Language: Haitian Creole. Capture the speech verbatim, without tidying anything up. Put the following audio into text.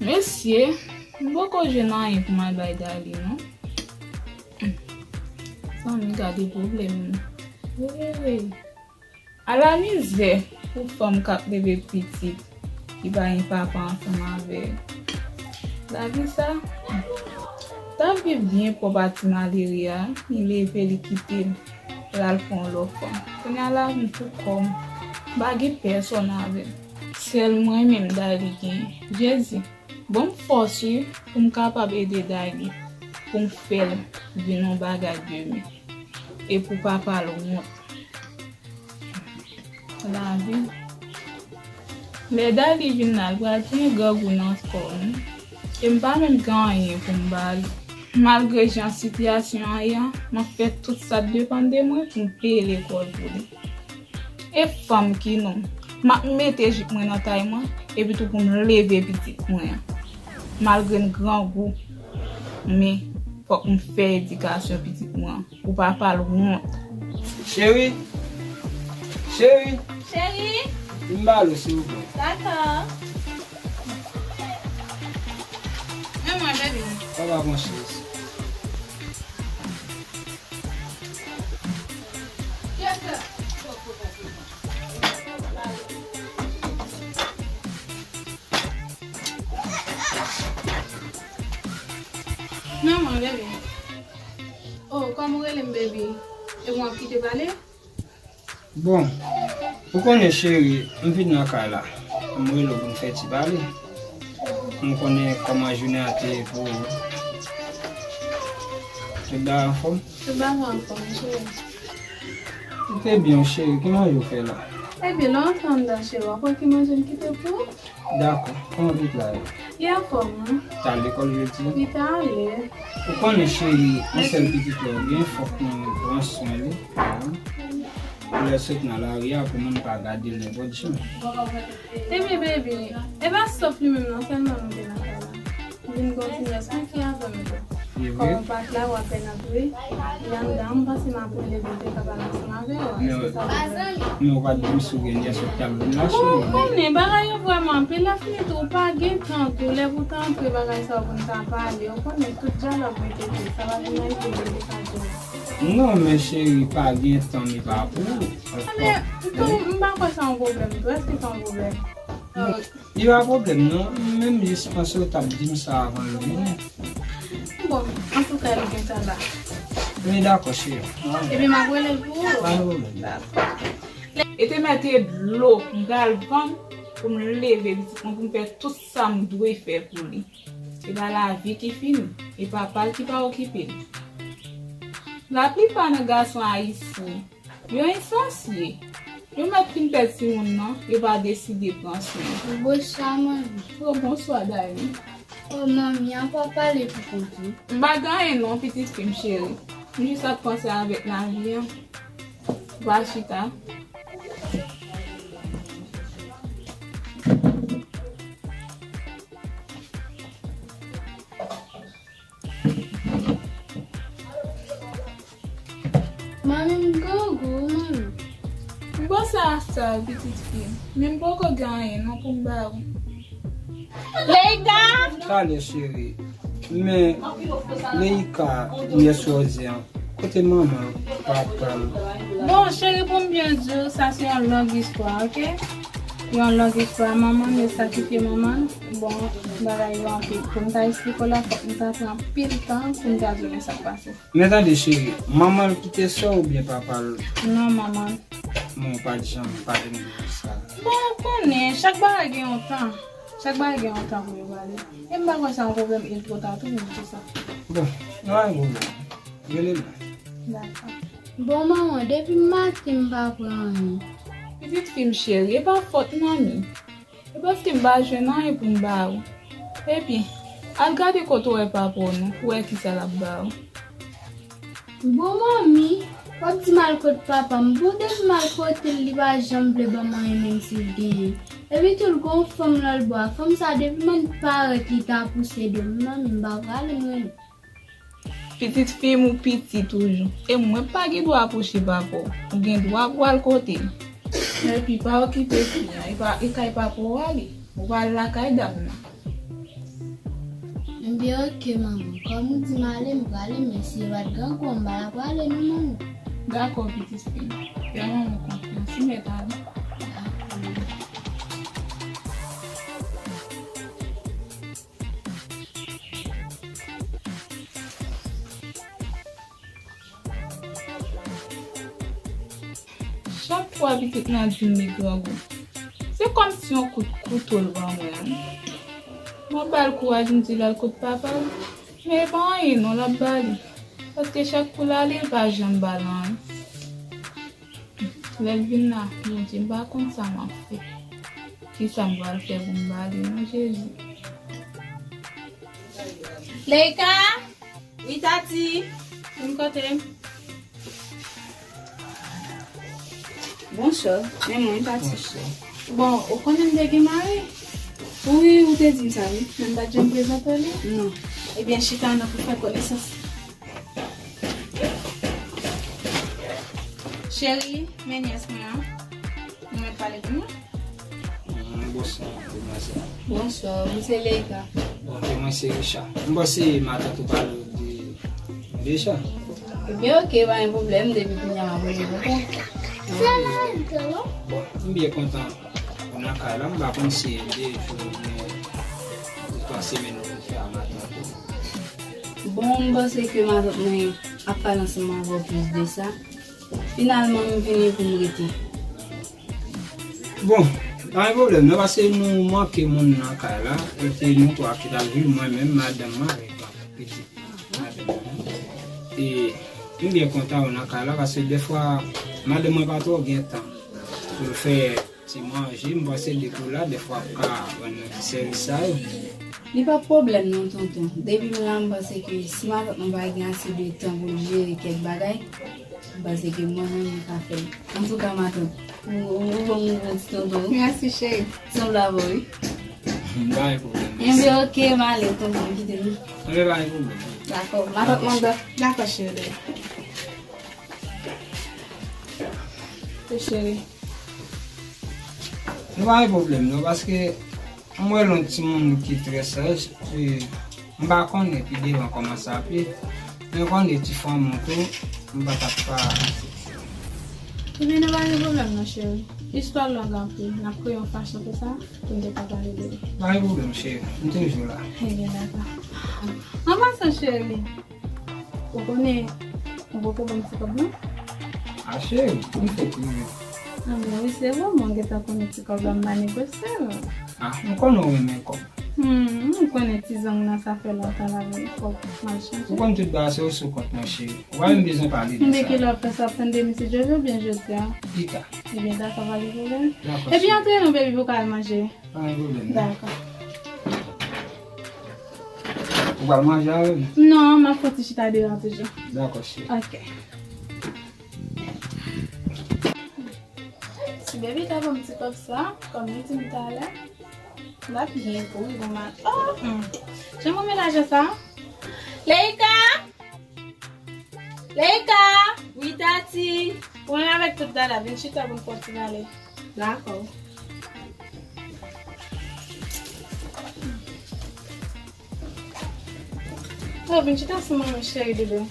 Mesye, m poko jwenn anyen pou m al bay Dali, non. Zanmi, gade pwoblèm. Hey. Ala mizè pou fanm k ap leve pitit ki pa gen papa ansanm avè l. Lavi sa, t ap viv byen pwòp a ti malere a, li leve, li kite l, l al pran yon lòt fanm. Kounye a la, m pou kò m, m pa gen pèsòn avè m. Sèl mwen menm Dali gen. Jezi, ban m fòs wi, pou m kapab ede Dali, pou m fè l vin yon bagay demen. E pou papa l wont. Lavi. Lè Dali vin la, l pral gen grangou nan kò l. E m pa menm gen anyen pou m ba li. Malgre jan sitiyasyon an ye a, m ap fè tout sa k depann de mwen pou m peye lekòl pou li. E fanm ki nou. M ap mete jip mwen nan tay mwen, epi tou pou m leve pitit mwen an. Malgre m grangou, men fòk m fè edikasyon pitit mwen an. Pou papa l wont. Cheri, cheri, Cheri, vin ba l, silvouplè. Dakò. Men mwen, baby. Papa pran chèz. Non, mwen, baby. Oh, kòman w rele m, baby? E mwen w ap kite pale? Bon, ou konnen, cheri, m vin nan kay la. M rele w pou n fè ti pale. M konnen kòman jounen an te ye pou ou. Tout bagay anfòm? Tout bagay anfòm, cheri. Ou te byen, cheri. Ki manje w fè la? Ebyen, lè w antre anndan, cheri, w ap wè ki manje m kite pou ou. Dakò. Kòman pitit la ye? Li anfòm, wi. T al lekòl jodi a? Li t ale. Ou konnen, cheri, yon sèl pitit la w gen, fòk nou pran swen li. Lè l sot nan lari a, pou moun pa gade l nenpòt jan. Ebyen, baby, e pa sòf li menm non sèlman nou te nan kay la. M vin gen yon ti nès mwen ki avè m tou. Kòm ou pa t la, w apèn antre. Li anndan, m panse m ap rele pou l te ka pale ansanm avè w. Men ou pa t di m si w gen nès ou t ap vin la, cheri. Ou konnen, bagay yo vrèman anpil. Lè fini tou, ou pa gen tan tou. Lè pou w ta antre bagay sa yo pou n ta pale. Ou konnen, tout dyalòg repete. Sa pa vin anyen pou l te ka di w. Non, men cheri, pa gen tan, li pa pou ou. Men, m tou, m pa kwè sa yon pwoblèm tou. Èske sa yon pwoblèm? Li pa pwoblèm non, m menm jis panse w t ap di m sa avan l vini. Bon, antouka, li gentan la. Men dakò, cheri. Epi m ap rele l pou ou. Pa gen pwoblèm. Dakò. E te mete dlo m pral vann pou m leve pitit mwen, pou m fè tout sa m dwe fè pou li. E pa lavi ki fini, e papa l ki pa okipe l. Laplipa nan gason ayisyen, yo ensansye. Yo mèt fin pèd timoun nan, yo pa deside pran swen. Bonswa, manmi. Oh, bonswa, Dani. Oh, manmi, an pa pale pou kont ou. M pa gen anyen non, pitit fi m cheri. M jis ap panse avèk lavi an. Ou pa chita. Manmi, m grangou, manmi. M panse a sa, pitit fi m. Men m poko gen anyen non pou m ba ou. Leika! Talè, cheri. Men Leika, nyès Wòzè an, kote manman l, papa l? Bon, cheri, pou m byen di w, sa se yon long istwa, oke? Yon long istwa. Manman l, yo sakifye manman l. Bon, bagay yo anpil. Pou m ta esplike w la, fòk m ta pran anpil tan pou m ta di w men sa k pase. Men tande, cheri, manman l kite sè w oubyen papa l? Non, manman l. Bon, ou pa t janm pale m de sa. Bon, ou konnen, chak bagay gen yon tan. Chak bagay gen yon tan pou yo pale. E m pa kwè sa yon pwoblèm, e l twò ta tou pou m di sa. Bon, nou pa gen pwoblèm. Rele m la. Dakò. Bon, manman, depi maten m pa pran anyen. Pitit fi m cheri, e pa fòt manmi. E paske m pa jwenn anyen pou m ba ou. Epi, al gade kote w wè papa w non, pou w wè kisa l ap ba ou. Bon, manmi, w ap di m al kot papa m. Bon, depi m al kote l, li pa janm vle ban m anyen, menm si l genyen. Epi tou, l gon fanm lòtbò a. Fanm sa, depi m ann parèt, li ta pouse do m. Manmi, m pa prale, mwen. Pitit fi m, ou piti toujou. E mwen pa gen dwa apwoche papa w. Ou gen dwa pou w al kote l. Epi pa okipe fi an. E pa, e kay papa w ale. Ou pa al lakay dam nan. Ebyen, oke, manman. Kòm ou di m ale, m prale, men si yo pa t grangou, m pa t ap prale, non, manman. Dakò, pitit fi m. Fè manman w konfyans, wi, mèt ale. Dakò. Chak fwa pitit Nadine li grangou, se kòmsi yon kout kouto l ban mwen. Mwen ba l kouraj, m di l al kot papa l, men e pa anyen non l ap ba li. Paske chak kou l ale, l pa janm ba l anyen. Lè l vin la, Bondye, m pa konn sa m ap fè. Kisa m pral fè pou m ba li non, Jezi? Leika! Wi, Tati! Vin kote m. Bonswa. Men mwen, Tati. Bonswa. Bon, ou konnen m te gen mari? Wi, ou te di m sa, wi. Men m pa t janm prezante w li? Non. Ebyen, chita non pou fè konesans. Cheri, men nyès mwen an. Nou mèt pale pou nou? Mm, bonswa, demwazèl. Bonswa, mwen se Leika. Ok, mwen se Richard. M panse matant ou pale w de, de Richard. Ebyen, oke, pa gen pwoblèm, depi kounye a m ap rele pou ou. Bon, m byen kontan ou nan kay la, m pa konn si de jou oubyen de twa semèn ou vin fè a matant ou. Bon, m panse ke matant mwen ap pale ansanm avè w plis de sa. Finalman, m vini pou m rete. Bon, pa gen pwoblèm, non, paske nou manke moun nan kay la, e se nou twa ki t ap viv, mwen menm, madanm mwen, avèk pitit madanm mwen. E m byen kontan ou nan kay la, paske dèfwa, madanm mwen pa twò gen tan pou l fè ti manje, m panse depi w la, dèfwa, ou ka rann mwen ti sèvis sa yo. Li pa pwoblèm non, tonton. Depi m la, m panse ke si matant mwen pa gen ase de tan pou l jere kèk bagay, m panse ke mwen menm, m ka fè l. Antouka, matant, ou, ou, ou ban m yon ti tonton. Mèsi, cheri. Sanble avè w, wi. M pa gen pwoblèm. Enben, oke, m ale, tonton, kite m. Enben, pa gen pwoblèm. Dakò, matant mwen. Dakò, cheri. Te cheri. Nou pa gen pwoblèm, non, paske m wè l yon timoun ki trè saj, e m pa konnen pi devan kòman sa ap ye, men konnen ti fanm ou tou, m pa t ap pa. Ebyen, nou pa gen pwoblèm, non, cheri. Istwa long anpil, n ap kreye yon fason pou sa, pou n te ka pale de li. Pa gen pwoblèm, cheri, m toujou la. Ebyen, dakò. An pasan, cheri, ou konnen, ou poko ban m ti kòb, non? A, cheri, m fèk rive. A, men wi, se vre, mwen gentan konnen ti kòb la, m pa negosye l. A, m konnen w renmen kòb. Hmm, m konnen ti zong nan, sa fè lontan l ap vin kòb, m al chanje. Ou konn tout bagay se sou kont mwen, cheri. Ou pa menm bezwen pale de sa. Enben, kilè w ap fè sa, ap tann demen, si Dye vle, oubyen jodi a? Pita. Ebyen, dakò, pa gen pwoblèm. Dakò, cheri. Ebyen, antre non, baby, pou w ka al manje. Pa gen pwoblèm, non. Dakò. Ou pral manje avè m? Non, m ap fè yon ti chita deyò toujou. Dakò, cheri. Ok. Si baby ta ban m ti kòb sa, kòm li di m talè, l ap byen kouri pou mal. Oh, hmm. Jan mwen melaje sa? Leika! Leika! Wi, Tati. Ou menm avèk tout dada, vin chita pou n fè yon ti pale. Dakò. Oh, vin chita sou mwen, cheri doudou.